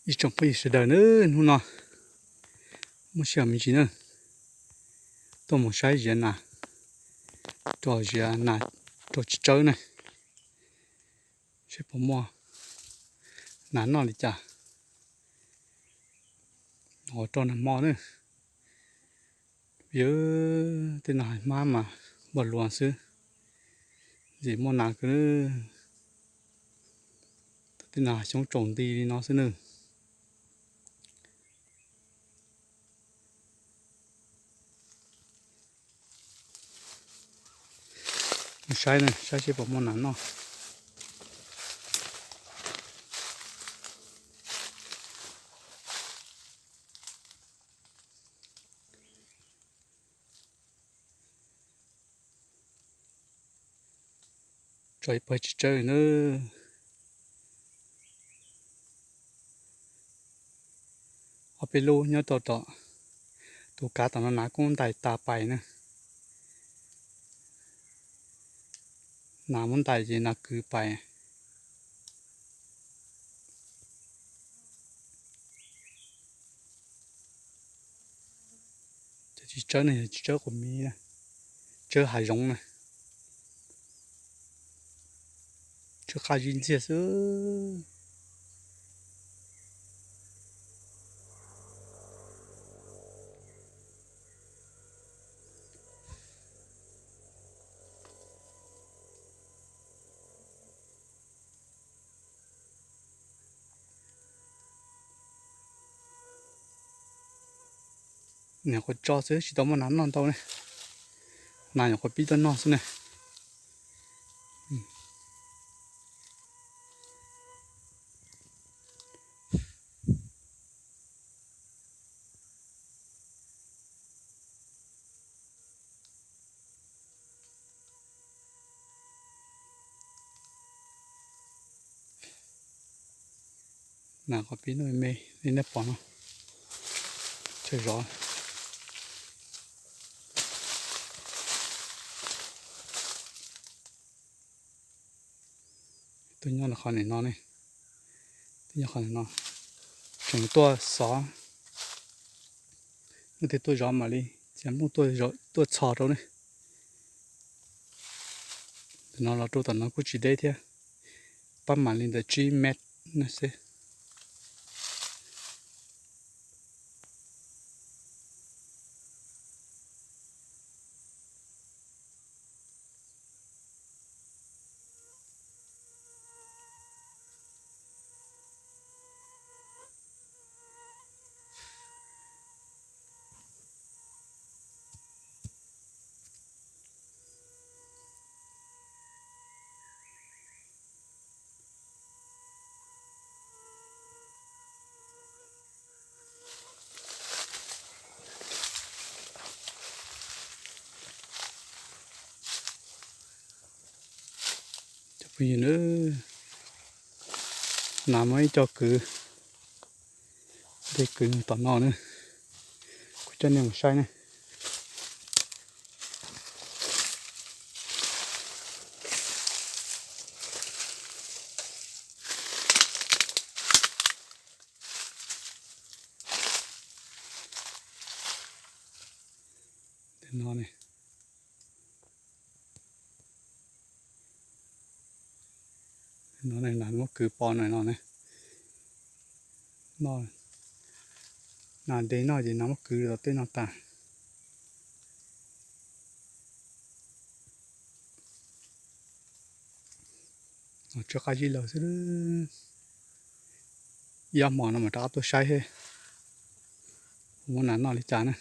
Ib tsoom phooj ywg sawv daws na, hnub no muaj sij hawm me ntsis na, tuaj mus saib ziav nas, rau ziav nas rau tsis tsawb na, seb puas muaj nas noj li cas. Ua rau nag hmo na, vim tej no hav hmab mas npog luas xwb, ntxim muaj nas kawg. Tej no hav xyoob tsaus nti li no xwb na. Mus saib na, saib seb puas muaj nas noj. Tso ib pawg tsis tsawb na. Ob peb lub nyob rau tom tus kav tom no, nas kuj ntais tas pais na. Nas muab ntais ces nas kwv pais. Cov tsis tsawb no yog tsis tsawb quas miv, tsawb hav zoov na. Tsawb qab zib ntxiag xwb. Nyuam qhuav tso xwb tsis tau muaj nas noj ntau ne. Nas nyuam qhuav pib tuaj noj xwb ne. Nas qhov pib no me li nej pom no, tsawg zov. Tuaj nyob qhov nim no ne, tuaj nyob qhov nim no, tseem tuaj xov, leej twg tuaj zov mam li txiav nplooj tuaj txhos rau ne. Ntawm no los rau tom no kuj tsis deb thiab, pab mam li ntawm tsib mev no xwb. Cov phooj ywg, nas muaj ib co kwv, dej kwv tom no na, kuv coj nej mus saib ne. No, nas muab kwv pov no ne. No, nas ntev noj ces nas muab kwv tom tej no tas. Tsawb qab zib lawm xwb. Ib ob hmo no mam rov qab tuaj saib seb muaj nas noj li cas na.